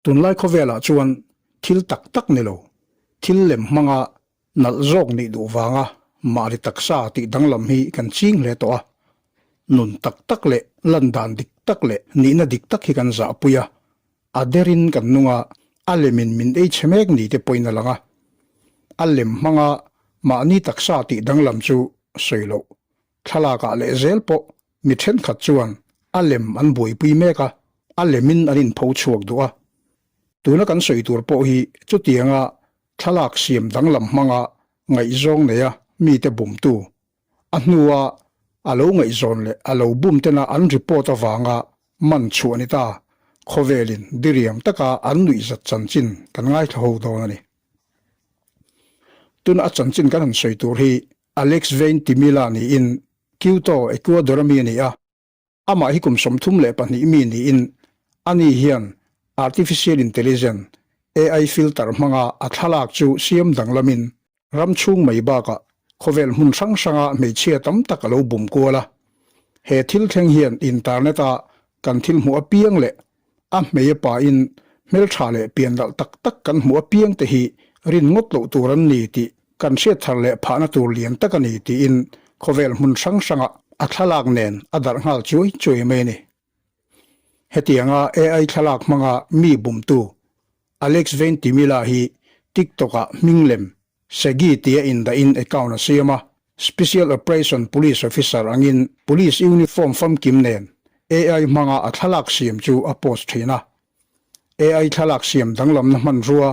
Tunlai khawvelah chuan thil tak tak ni lo, thil lem hmanga nalh zawk nih duh vanga mahni taksa tih danglam hi kan ching hle tawh a. Nun tak tak leh lan dan dik tak leh nihna dik tak hi kan zahpui a, a derin kan nung a, a lemin min ei chhe mek ni te pawhin a lang a. A lem hmanga mahni taksa tih danglam chu sawi loh Thlalakah leh zel pawh mi thenkhat chuan a lem an buaipui mek a, a lemin an inpho chhuak duh a. Tuna kan sawi tur pawh hi chutianga thlalak siam danglam hmanga ngaihzawng neia mite bumtu, a hnua a lo ngaihzawn leh a lo bum tena an report avanga man chhuah ni ta, khawvelin diriam taka an nuihzat chanchin kan ngaithla ho dawn a ni. Tuna a chanchin kan han sawi tur hi Alex Veintimilla niin Quito, Ecuador-a mi a ni a. Amah hi kum 32 mi niin ani hian Artificial Intelligence, AI, filter hmanga a thlalak chu siam danglamin ram chhung mai bakah khawvel hmun hrang hranga hmeichhia tam tak a lo bum kual a. He thil thleng hian internet-a kan thil hmuh apiang leh A hmei a pain hmeltha leh pianlalh tak tak kan hmuh apiang te hi rin ngawt loh tur an ni tih kan hriat thar leh phahna tur lian tak a ni tiin khawvel hmun hrang hrangah a thlalak nen a darh nghal chuai chuai mai a ni. Hetianga AI thlalak hmanga mi bumtu Alex Veintimilla hi TikTok-ah hming lem Segi tia indahin account a siam a, Special Operation Police Officer angin Police uniform famkim nen AI hmanga a thlalak siam chu a post thin a. AI thlalak siam danglamna hmanrua,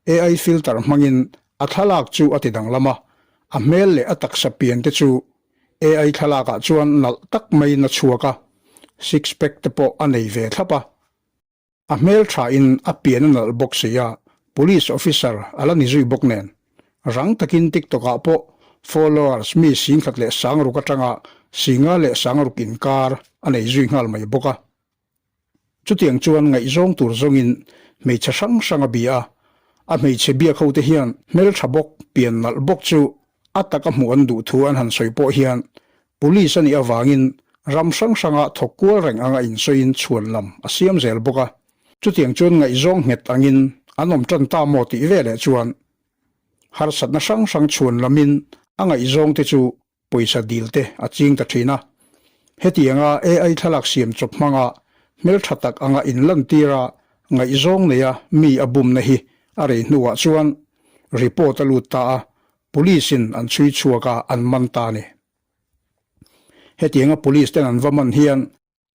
AI filter hmangin a thlalak chu a ti danglam a, a hmel leh a taksa pian te chu AI thlalakah chuan nalh tak maiin a chhuak a, six pack te pawh a nei ve thlap a. A hmel tha in a pian a nalh bawk si a, police officer a la ni zui bawk nen. Rang takin TikTok ah pawh followers mi singkhat leh sangruk atanga singa leh sangruk inkar a nei zui nghal mai bawk a. Chutiang chuan ngaihzawng tur zawngin hmeichhe hrang hrang a bia a, a hmeichhe biak ho te hian hmeltha bawk, pian nalh bawk chu a taka hmuh an duh thu an han sawi pawh hian Police a nih avangin ram hrang hranga thawk kual reng anga insawiin chhuan lam a siam zel bawk a. Chutiang chuan ngaihzawng nghet angin an awm tan ta maw tih veleh chuan harsatna hrang hrang chhuan lamin a ngaihzawngte chu pawisa dil te a ching ta thin a. Hetianga AI thlalak siam chawp hmanga hmeltha tak anga inlantira ngaihzawng neia mi a bumna hi a rei hnuah chuan report a lut ta a, Police in an chhui chhuak a, an man ta a ni. Hetianga police ten an va man hian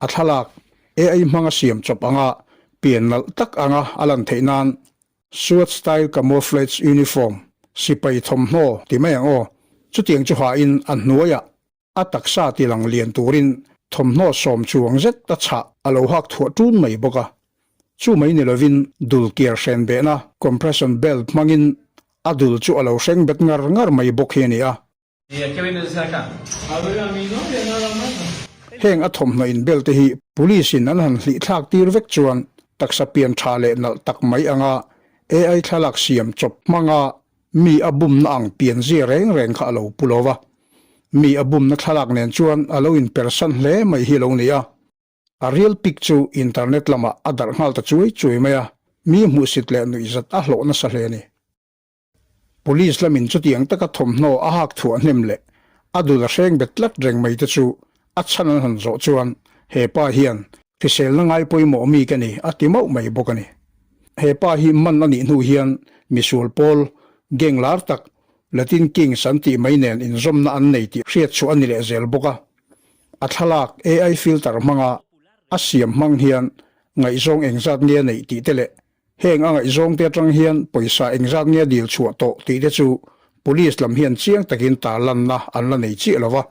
a thlalak AI hmanga siam chawp anga pian nalh tak anga a lan theih nan SWAT style camouflage uniform, sipai thawmhnaw ti mai ang aw, chutiang chu hain a hnuaiah A taksa ti lang lian turin thawmhnaw sawm chuang zet a chhah a lo hak thuah ṭun mai bawk a. Chu mai ni lovin dul kiar hren behna, compression belt, hmangin a dul chu a lo hreng bet ngar ngar mai bawk hi a ni a. Heng a thawmhnaw inbel te hi police in an han hlih thlak tir vek chuan taksa pian tha leh nalh tak mai anga AI thlalak siam chawp hmanga Mi a bumna ang pianzia reng reng kha a lo pu lo va, mi a bumna thlalak nen chuan a lo inpersan hle mai hi a lo ni a. A real pic chu internet lamah a darh nghal ta chuai chuai mai a, mi hmuhsit leh nuihzat a hlawh nasa hle a ni. Police lamin chutiang taka thawmhnaw a hak thuah hnem leh a dul a hreng bet tlat reng mai te chu a chhan an han zawh chuan he pa hian Hriselna ngai pawimawh mi ka ni a ti mauh mai bawk a ni. He pa hi man a nih hnu hian misual pawl, gang lar tak, Latin Kings an tih mai nen inzawmna an nei tih hriat chhuah a ni leh zel bawk a. A thlalak AI filter hmanga a siam hmang hian ngaihzawng engzat nge a neih tih te leh Heng a ngaihzawngte atang hian pawisa engzat nge dil chhuah tawh tih te chu Police lam hian chiang takin tarlanna an la nei chiah lo va.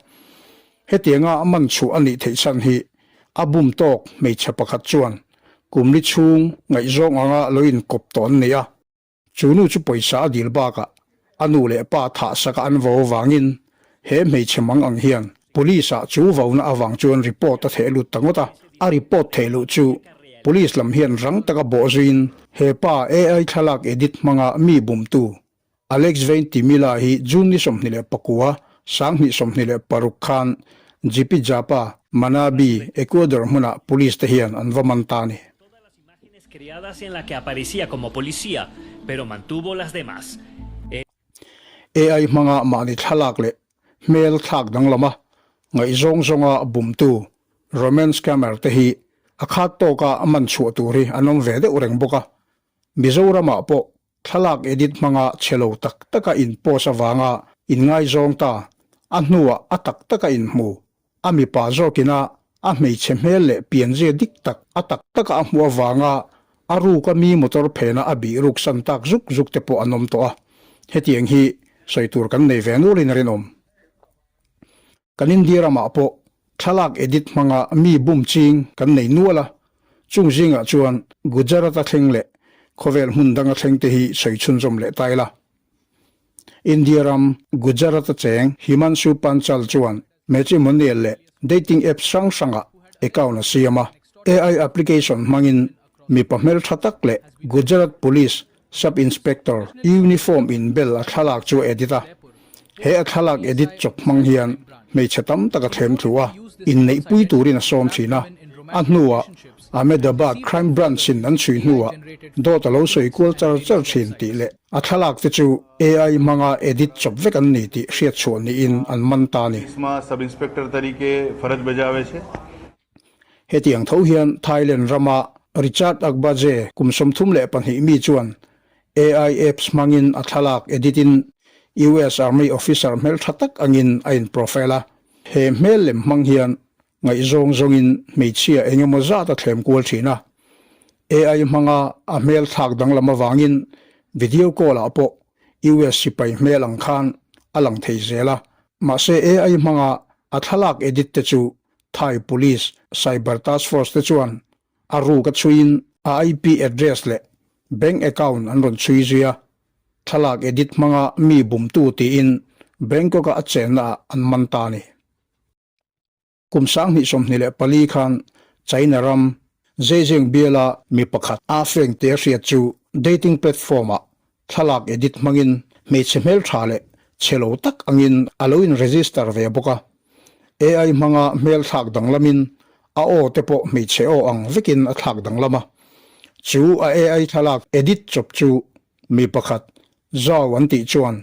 Hetianga a man chhuah a nih theih chhan hi a bum tawk hmeichhe pakhat chuan kum li chhung ngaihzawng anga lo inkawp tawh an nei a. Chu nu chu pawisa a dil bakah a nu leh pa thah saka an vo avangin he hmeichhe mang ang hian Police ah chu vona avang chuan report a theh lut ta ngawt a. A report theh luh chu Police lam hian rang taka bawh zuiin he pa AI thlalak edit hmanga mi bumtu Alex Veintimilla hi June ni 29, 2026 khan Jipijapa, Manabi, Ecuador hmunah Police te hian an va man ta a ni. AI hmanga mahni thlalak leh hmel thlak danglama ngaihzawng zawnga bumtu romance scammer te hi a khat tawka man chhuah tur hi an awm ve deuh reng bawk a. Mizoramah pawh thlalak edit hmanga chhe lo tak taka in post avanga inngaizawng ta, a hnuah a tak taka inhmu, a mipa zawkina a hmeichhe hmel leh pianzia dik tak a tak taka a hmuh avanga a ruka mi motor phena a bih ruk san tak zuk zuk te pawh an awm tawh a, hetiang hi sawi tur kan nei ve nualin a rinawm. Kan India ramah pawh thlalak edit hmanga mi bum ching kan nei nual a, chung zingah chuan Gujarat-a thleng leh khawvel hmun danga thleng te hi sawi chhunzawm leh ta ila. India ram Gujarat-a cheng Himanshu Panchal chuan matrimonial leh dating apps hrang hrangah account a siam a, AI application hmangin mipa hmeltha tak leh Gujarat Police Sub Inspector uniform inbel a thlalak chu a edit a, he a thlalak edit chawp hmang hian hmeichhe tam tak a thlem thlu a, inneihpui turin a sawm thin a. A hnuah Ahmedabad Crime Branch in an chhui hnuah dawt a lo sawi kual char char thin tih leh a thlalak te chu AI hmanga edit chawp vek an ni tih hriatchhuah niin an man ta a ni. Sub Inspector tarike faraj bajave che. Hetiang tho hian Thailand rama Richard Agbaje kum 32 mi chuan AI apps hmangin a thlalak edit in US Army officer hmeltha tak angin a in profile a. He hmel lem hmang hian ngaihzawng zawngin hmeichhia eng emaw zat a thlem kual thin a. AI hmanga a hmel thlak danglam avangin video call ah pawh US sipai hmel ang khan a lang thei zel a. Mahse AI hmanga a thlalak edit te chu Thai Police Cyber Task Force te chuan a ruk a chhuiin a IP address leh bank account an rawn chhui zui a, thlalak edit hmanga mi bumtu tiin Bangkok-a a chenna ah an man ta a ni. Kum 2024 khan China ram Zhejiang biala mi pakhat a feng te hriat chu dating platform-ah thlalak edit hmangin hmeichhe hmeltha leh chhe lo tak angin a lo in register ve bawk a. AI hmanga hmel thlak danglamin a aw te pawh hmeichhe aw ang vekin a thlak danglam a. Chu a AI thlalak edit chawp chu mi pakhat Zhao an tih chuan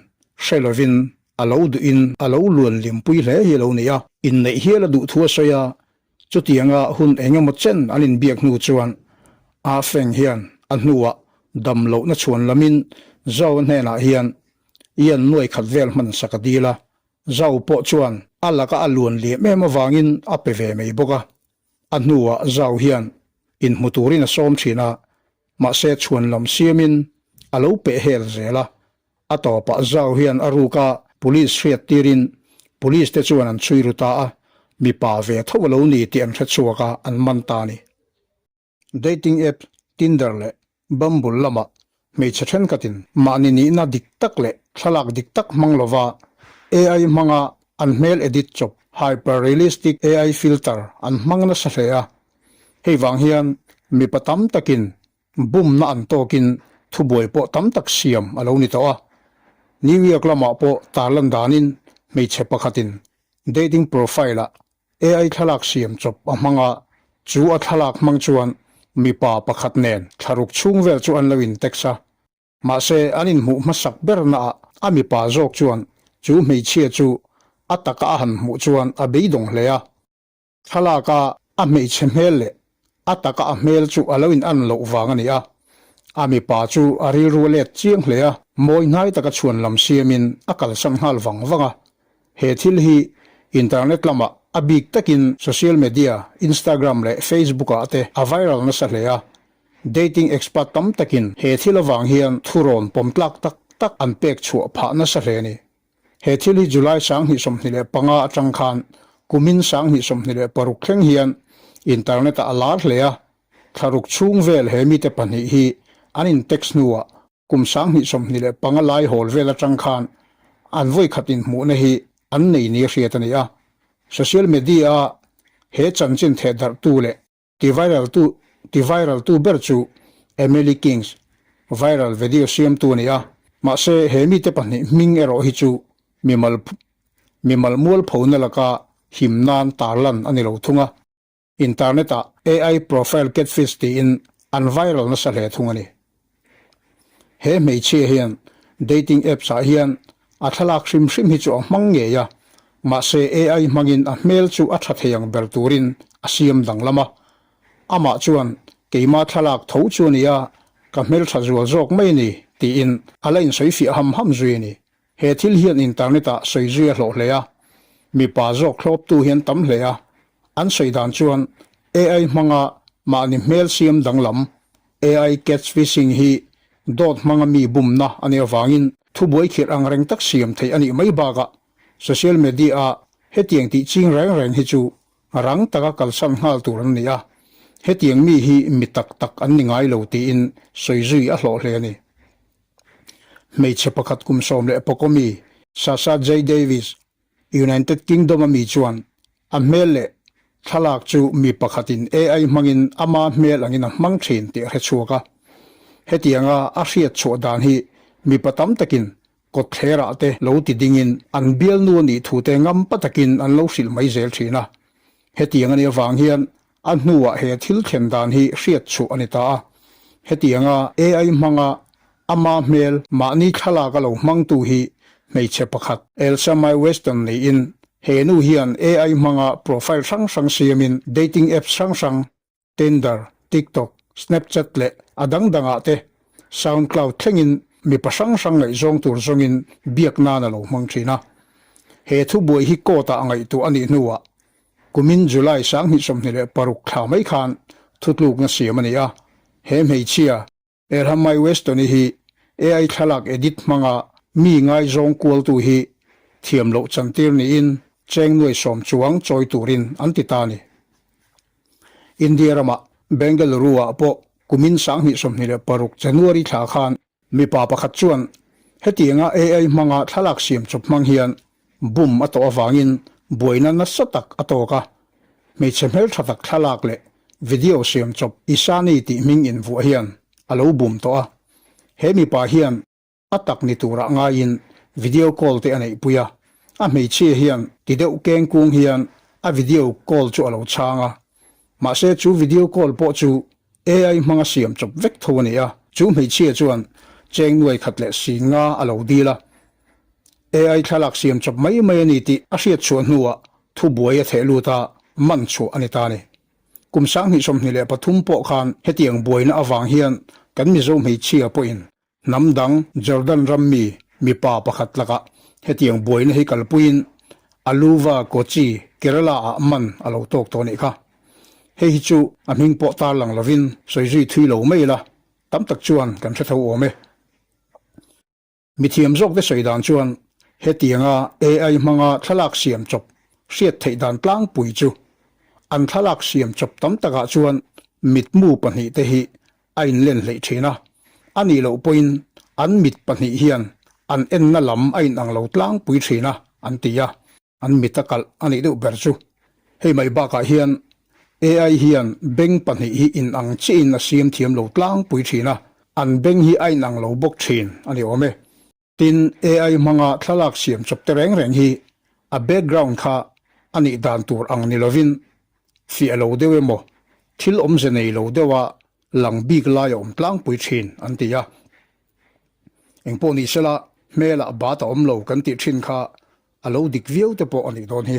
hre lovin a lo duhin a lo luan limpui hle hi a lo ni a. Inneih hial a duh thu a sawi a, Chutianga hun eng emaw chen an inbiak hnu chuan Ah Feng hian a hnuah dam lohna chhuan lamin Zhao hnenah hian Ian nuai khat vel hman sak a dil a, Zhao pawh chuan a laka a luan liam em avangin a pe ve mai bawk a. A hnuah Zhao hian inhmu turin a sawm thin a, mahse chhuan lam siamin a lo peh hel zel a, A tawpah Zhao hian a ruk a, police hriat tirin police te chuan an chhui ru ta a, mipa ve tho a lo ni tih an hre chhuak a, an man ta a ni. Dating app Tinder leh Bumble lamah hmeichhe thenkhatin mahni nihna dik tak leh thlalak dik tak hmang lova AI hmanga an hmel edit chawp hyper-realistic AI filter an hmang nasa hle a, hei vang hian mipa tam takin Bumna an tawkin thubuai pawh tam tak siam a lo ni tawh a. New York lamah pawh tarlan danin hmeichhe pakhatin dating profile-ah AI thlalak siam chawp a hmang a, chu a thlalak hmang chuan mipa pakhat nen thlaruk chhung vel chu an lo in-text a. Mahse, an inhmuh hmasak bernaah a mipa zawk chuan chu hmeichhia chu a taka a han hmuh chuan a beidawng hle a. Thlalaka a hmeichhe hmel leh a taka a hmel chu a lo in an loh vang a ni a, a mipa chu a rilru a let chiang hle a, mawi hnai taka chhuan lam siamin a kalsan nghal vang vang a. He thil hi internet lamah a bik takin social media, Instagram leh Facebook ah te a viral nasa hle a, dating expert tam takin he thil avang hian thurawn pawm tlak tak tak an pek chhuah phah nasa hle a ni. He thil hi July 2025 atang khan kumin 2026 thleng hian internet ah a lar hle a, thlaruk chhung vel he mite pahnih hi an in text hnuah kum 2025 lai hawl vel atang khan an vawikhat inhmuhna hi an nei ni a hriat a ni a. Social media a he chanchin thehdarhtu leh Ti viral tu ti viral tu ber chu Emily Kings, viral video siamtu a ni a, mahse he mite pahnih hming erawh hi chu mimal mimal mualphona laka him nan tarlan a ni lo thung a. Internet ah AI profile catfish tiin an viral nasa hle thung a ni. He hmeichhia hian dating apps ah hian a thlalak hrim hrim hi chu a hmang ngei a, mahse AI hmangin a hmel chu a tha thei ang ber turin a siam danglam a. Amah chuan keima thlalak tho chu a ni a, ka hmeltha zual zawk mai a ni tiin a la insawifiah ham ham zui a ni. He thil hian internet ah sawi zui a hlawh hle a, mipa zawk thlawptu hian tam hle a, an sawi dan chuan AI hmanga mahni hmel siam danglam, AI catfishing, hi dawt hmanga mi bumna a nih avangin thubuai khirh ang reng tak siam theih a nih mai bakah social media ah hetiang tih ching reng reng hi chu rang taka kalsan nghal tur an ni a, hetiang mi hi mi tak tak an ni ngai lo tiin sawi zui a hlawh hle a ni. Hmeichhe pakhat kum 11 mi Sasha J Davis, United Kingdom a mi chuan a hmel leh thlalak chu mi pakhatin AI hmangin ama hmel angin a hmang thin tih a hre chhuak a. Hetianga a hriat chhuah dan hi mipa tam takin kawtthlerah te lo ti dingin an bialnu a nih thute ngampa takin an lo hrilh mai zel thin a. Hetiang a nih avang hian A hnuah he thil thlen dan hi hriat chhuah a ni ta a. Hetianga AI hmanga ama hmel mahni thlalak a lo hmangtu hi hmeichhe pakhat Elsa Mae Weston niin he nu hian AI hmanga profile hrang hrang siamin dating apps hrang hrang Tinder, TikTok, Snapchat leh a dang dangah te SoundCloud thlengin mipa hrang hrang ngaihzawng tur zawngin biak nan a lo hmang thin a. He thubuai hi court-ah a ngaihtuah a nih hnuah Kumin July 2026 thla mai khan thutlukna siam a ni a, he hmeichhia Erhamai Weston-i hi AI thlalak edit hmanga mi ngaizawng kualtu hi thiam loh chantir niin cheng nuai sawm chuang chawi turin an ti ta a ni. India ramah Bengaluru-ah pawh kumin 2026 January thla khan Mipa pakhat chuan hetianga AI hmanga thlalak siam chawp hmang hian bum a tawh avangin buaina nasa tak a tawk a. Hmeichhe hmeltha tak thlalak leh video siam chawp Isani tih hming invuah hian a lo bum tawh a. He mipa hian a tak ni turah ngaiin video call te a neihpui a. A hmeichhia hian ti deuh keng kung hian a video call chu a lo chhang a. Mahse chu video call pawh chu AI hmanga siam chawp vek tho a ni a, chu hmeichhia chuan cheng nuai khat leh si nga a lo dil a. AI thlalak siam chawp mai mai a ni tih a hriat chhuah hnuah thubuai a theh lut a, man chhuah a ni ta a ni. Kum 2023 pawh khan hetiang buaina avang hian kan Mizo hmeichhia pawhin hnam dang Jordan ram mi mipa pakhat lakah hetiang buaina hi kalpuiin Aluva Kochi, Kerala-ah man a lo tawk tawh a nih kha. Hei hi chu a hming pawh tar lang lovin sawi zui thui lo mai ila, tam tak chuan kan hre tho awm e. Mithiam zawkte sawi dan chuan hetianga AI hmanga thlalak siam chawp hriat theih dan tlangpui chu an thlalak siam chawp tam takah chuan mitmu pahnihte hi a inlen hleih thin a, a nih loh pawhin an mit pahnih hian an enna lam a inang lo tlangpui thin a, an ti a, an mit a kalh a nih deuh ber chu. Hei mai bakah hian AI hian beng pahnih hi inang chiahin a siam thiam lo tlangpui thin a, an beng hi a inang lo bawk thin a ni awm e. Tin, AI hmanga thlalak siam chawp te reng reng hi a background kha a nih dan tur ang ni lovin fiah lo deuh emaw thil awmze nei lo deuha lang bik lai a awm tlangpui thin an ti a. Engpawh ni sela hmelah bat a awm lo kan tih thin kha a lo dik viau te pawh a nih dawn hi.